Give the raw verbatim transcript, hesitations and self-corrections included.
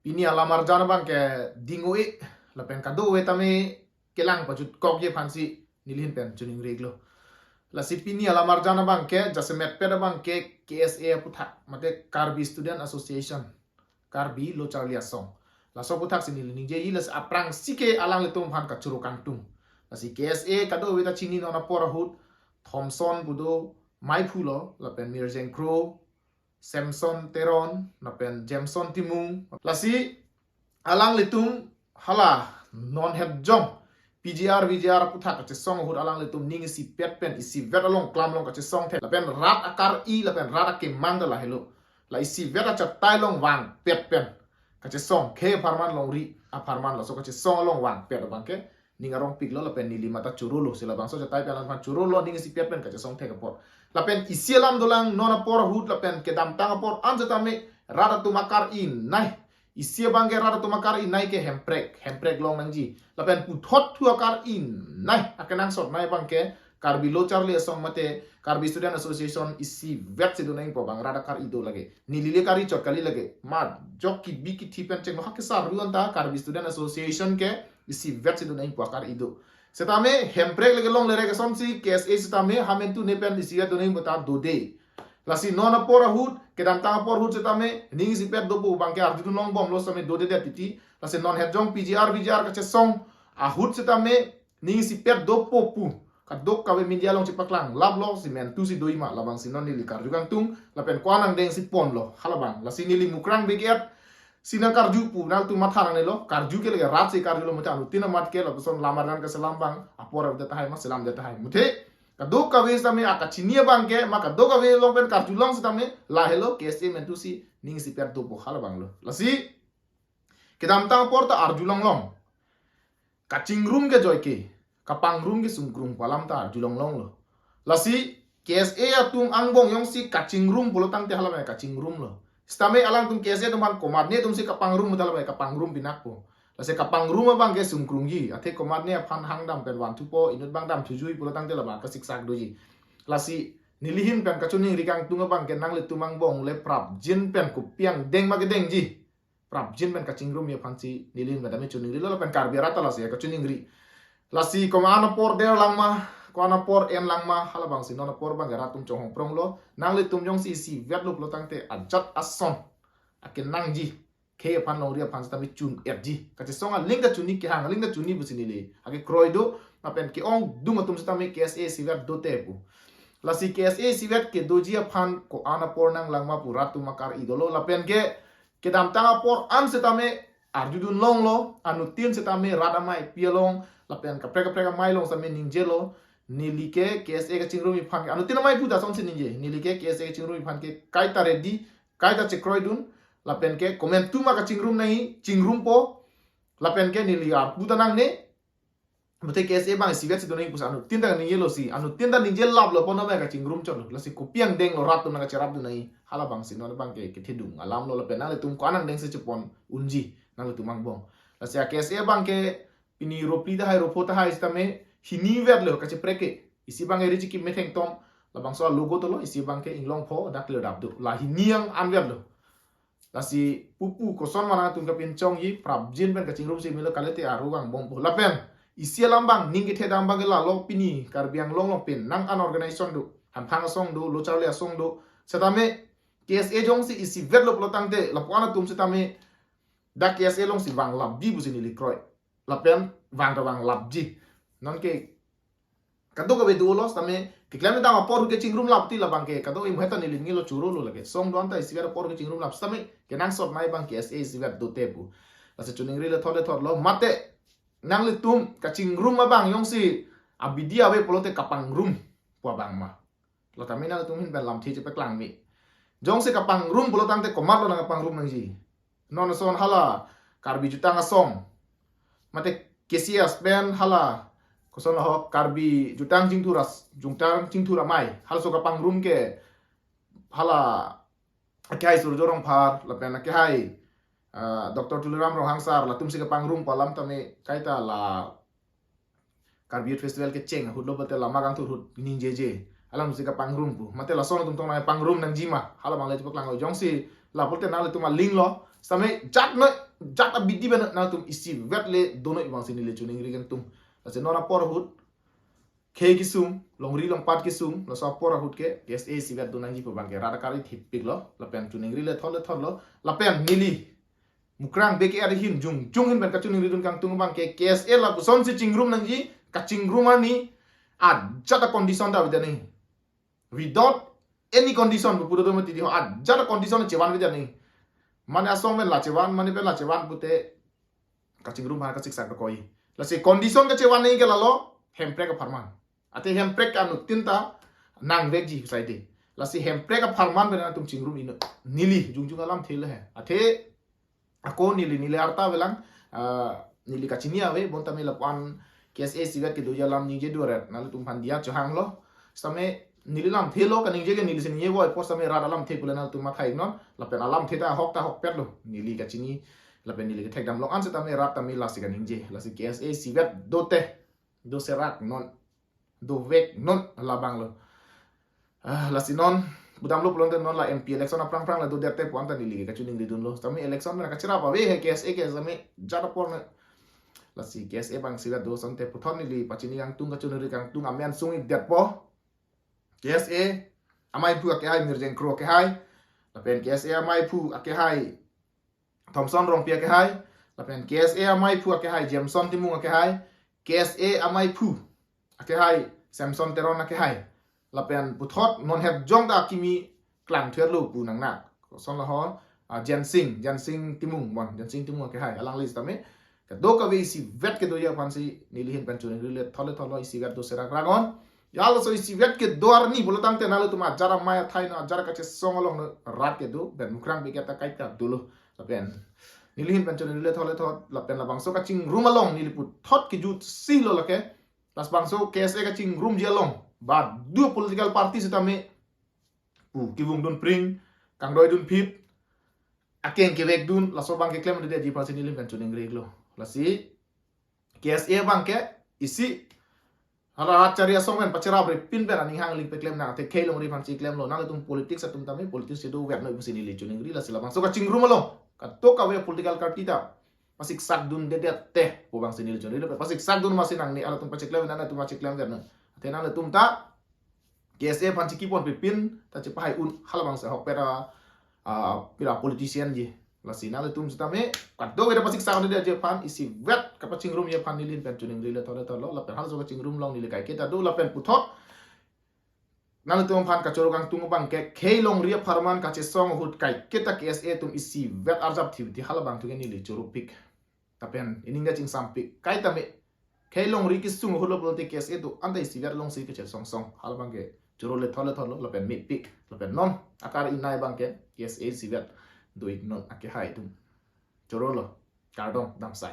Pini alam arjan abangke ding-o-e lapen kadokave tame kelang pajutkokji aphansi nelihin pen choningri-iklo. Lasi pini alam arjan abangke jasemet pet abangke K S A aputhak, mate Karbi Student Association, Karbi Lo Charli Asong, laso aputhaksi neli ningjeji. Lasi aphrangsi ke alanglitum aphan kachoro kangtung. Lasi K S A kadokave ta chini non apor ahut Thomson pu do, Maiphu lo, lapen Mirjeng Kro, Samson Teron, lapen Jameson Timung. Lasi alanglitum hala non het jong P G R, V G R aputhak kachesong ahut alanglitum ning isipet pen isivet along klam along kachesong thek. Lapen rat akar-i lapen rat akemang ta lahelo. La isivet achatai along vangpet pen kachesong, khei apharman longri apharman laso kachesong along vangpet abangke ning arongpiklo lapen neli mate chorolo, si labangso achatai pen alang aphan chorolo, ning isipet pen kachesong thek apot. Lapen isi alam dolang, non apor ahut lapen kedamtang apor an setame rat atum akar-i nei. Isi abangke rat atum akar-i nei ke hemprek, hemprek long nangji. Lapen puthot thu akar-i nei, akenangsot nei abangke Karbi Lo Charli Asong mate Karbi Student Association isivetsi do nangpo abang, rat akar-i do lake. Neli le kari chot kali lake. Ma jok kibi kithi pen chenglo, ha kesar ruan ta Karbi Student Association ke isivetsi do nangpo, akar-i do. Setame hemprek lake longle re kesonsi K S A setame hamen tu ne pen isivet do nangpo ta dode. Lasi non apor ahut, kedamtang apor ahut setame ning isipet dopo abangke arjudun longbomlo setame dodedet titi. Lasi non het jong P G R, V G R kachesong ahut setame ning isipet dopo pu kadokave media along chepaklang laplo, si mentu si doji ma, labangsi non neli karju kangtung lapen ko-an angdengsi ponlo halabang. Lasi neli mukrang beket si nangkarju pu nangtum matha nangnelo, karju ke lake rat si karjulo, mate anuttin amat ke lapuson lam arjan kaselam abang apor aveta tahai ma selamdet tahai. Mate kadokave setame akachini abangke ma kadokave along pen karjulong setame lahelo, K S A mentu si ning isipet dopo halabanglo. Lasi kedamtang apor ta arjulonglong. Kachingrum ke joike, kapangrum ke sungkrung pu alam ta arjulonglonglo. Lasi K S A atum angbong jongsi kachingrum pulo tangte hala abang kachingrumlo. Setame alangtum K S A atum aphan komatne atumsi kapangrum pu ta hala abang kapangrum pinakpo. Lasi kapangrum abangke sungkrungji, athe komatne aphan hangdam pen vanthupo, inut abang damthuji pulo tangte labang kasiksak doji. Lasi nelihin pen kachoningri kangtung abangke nanglitum angbong le prapjin pen kopi angdeng ma kedengji. Prapjin pen kachingrumji aphansi nelihin pen tame choningrilo lapen Karbi arat ta lasi kachoningri. Lasi ko-an apor derlang ma, ko-an apor enlang ma, halabangsi non apor abangke rat atum chonghongpronglo. Nanglitum jongsi isivetlo pulo tangte ajat ason akenangji, khei aphan longri aphan setame chun-etji. Kachesong aling ta chuni, kehang aling ta chuni pusi neli akekroi do, lapen ke-ongdung atum setame K S A isivet dote pu. Lasi K S A isivet kedoji aphan ko-an apor nanglang ma pu rat atum akar-i dolo, lapen ke kedamtang apor an setame arjudun longlo, anuttin setame rat amaipi along lapen kaprek kaprek amei along setame ningjelo, neli ke K S A kachingrumji aphan ke, anuttin amei pu ta asonsi ningje, neli ke K S A kachingrumji aphan ke kaita ready, kaita chekroidun, lapen ke komantu ma kachingrum nangji, chingrumpo, lapen ke neli arpu ta nangne, mate K S A abang isivetsi do nangji pusi anuttin ta ningjelo si, anuttin ta ningje laplo pon abang kachingrum chotlo. Lasi kopi angdenglo rat atum nangkacherapdun nangji, halabangsi non abangke kethedung alamlo lapen nanglitum ko-an angdengsi chepon unji nanglitum angbong. Lasi a K S A abangke pini ropli tahai, ropho tahai setame hini vetlo kacheprek ke. Isi abangke Richiki Methengtom, labangso alogo tolo, isi abangke Inglongpho, dak le dap do. La hini ang an vetlo. Lasi pupu koson ma nangtum kapinchongji, prapjin pen kachingrumsi melo, kalite aru angbong po. Lapen isi alam abang ning kethedam abangke lalo, pini Karbi Anglong along pen nang an organization do, Hamphang Asong do, Lo Charli Asong do. Setame K S A jongsi isivetlo pulo tangte lapu-an atum setame dak K S A alongsi vanglapji pusi neli kroi. Lapen vang ta vanglapji. Non ke kadokave dolo setame keklem dam apor ahut kechingrum lap ti labangke kadokave muheta neli ninglo chorolo lake. Song do-an ta isivet apor kechingrum lap setame kenangsot nei abang K S A isivet dote pu. Lasi choningrilo thot le thotlo, mate nanglitum kachingrum abang jongsi abidi ave pulote kapangrum pu abang ma. Lo tame nanglitum ahin pen lamthe chepaklang me. Jongsi kapangrum pulo tangte komatlo nangkapangrum nangji. Non ason hala Karbi Jutang Asong, mate K C S pen hala kosonlo ho, Karbi Jutang Chingthur As-, Jutang Chingthur Amei, halaso kapangrum ke hala akehai Surjo Rongphar lapen akehai, ah, Doctor Tuliram Ronghang sir, latumsi kapangrum pu alam tame kaita la Karbi Youth Festival kecheng ahut lo, mate lama kangthur ahut ningjeje, alamsi kapangrum pu. Mate lason atum tong nangpangrum nangji ma, hala abang le chepaklang lo. Jongsi lapu te nanglitum alinglo, setame jat noi jat abidi pen nangtum isivet le do noi abangsi neli choningri kangtung. Lasi non apor ahut khei kesung, longri longpat kesung, laso apor ahut ke K S A isivet do nangji pu abangke rat akar ithip piklo, lapen choningri le thot le thotlo, lapen neli Mukrang B K R ahin jongjong ahin pen kachoningridun kangtung abangke K S A lapusonsi chingrum nangji, kachingrum arni ajat a condition ta avedet nangji. Without any condition pu pulo do mati di ho, ajat a condition chevanvedet nangji. Mane asong pen la chevan, mane pen la chevan pute kachingrum aphan kasiksak dokok-i. Lasi condition kachevan nangji ke lalo hemprek apharman. Athe hemprek anuttin ta nangvekji saide. Lasi hemprek apharman pen nangtum chingrum iknon, neli jongjong alamthe le he. Athe ako neli, neli arta avelang, ah, neli kachini ave, bonta me lapu-an K S A isivet kedoji alam ningje duaret nanglitum aphan diya chohanglo. Sitame neli lamthelo, kaningje ke nelisi ningje voi, apot sitame rat alamthe pule nangtum matha iknon, lapen alamthe ta ahok ta ahokpetlo. Neli kachini, lapen neli kethekdam along an sitame rat tame lasi kaningje. Lasi K S A isivet dote, doserak non, dovek non, labanglo. Ah, lasi non budamlo pulote non la M P election aphrang phrang la dodet te pu anta neli kachoningridunlo. Sitame election mena kachirap ave he K S A ke sitame jat apor me. Lasi K S A abang isivet do asonte puthot neli pachini kangtung, kachoningri kangtung amen sung-ikdetpo. K S A amaiphu akehai Mirjeng Kro akehai, lapen K S A amaiphu akehai Thomson Rongpi akehai, lapen K S A amaiphu akehai Jameson Timung akehai, K S A amaiphu akehai Samson Teron akehai, lapen puthot non het jong ta kimi klangthuerlo pu nangnak. Koson la ho, ah, Jensing, Jensing Timung, bon, Jensing Timung akehai, alangli sitame kadokave isivet kedoji aphansi neli ahin pen choningri le thot le thotlo, isivet doserak rak non. Ya laso isivet kedo arni pulo tangte nanglitum ajat amei athai non, ajat kachesong along non rat kedo, pen Mukrang B K R ta kaike ta dolo. Lapen neli ahin pen choningri le thot le thot, lapen labangso kachingrum along neli puthot kejutsi lo lake. Labangso K S A kachingrumji along, badu political party sitame pu kevungdun pring, kangdoidun phit, akeng kevekdun, laso abangke klemdedetji aphansi neli ahin pen choningri iklo. Lasi K S A abangke isi hala rat chari asong pen pachirapripin pen aning hangling peklem nang, athe khei longri aphansi klemlo. Nanglitum politics atum tame politics kedovet noi pusi neli choningri. Lasi labangso kachingrum along kadokave political party ta pasiksakdundedet te pu abangsi neli choningri, pasiksakdun masi nangne, halatum pachiklem nang, halatum pachiklem nang. Athe nanglitum ta K S A aphan chekipon pipin ta chepahai un, halabangso ahokpet a, ah, pira politician ji. Lasi nanglitum sitame kadokave ta pasiksa un de ji aphan, isivet kapachingrumji aphan neli ahin pen choningri le thot le thotlo, lapen halaso kachingrum along neli kaike ta do, lapen puthot nanglitum aphan kachoro kangtung abangke khei longri apharman kachesong ahut kaike ta K S A atum isivet arjap thip ti halabangthu ke neli choro pik. Lapen ining ta chingsam pik. Kaita me khei longri kesung ahut lo pulote K S A atum anta isivet alongsi kachesong song. Halabangke choro le thot le thotlo, lapen mepik, lapen non akar inai abangke K S A isivet do-iknon akehai atum. Chorolo, kardom, damsai.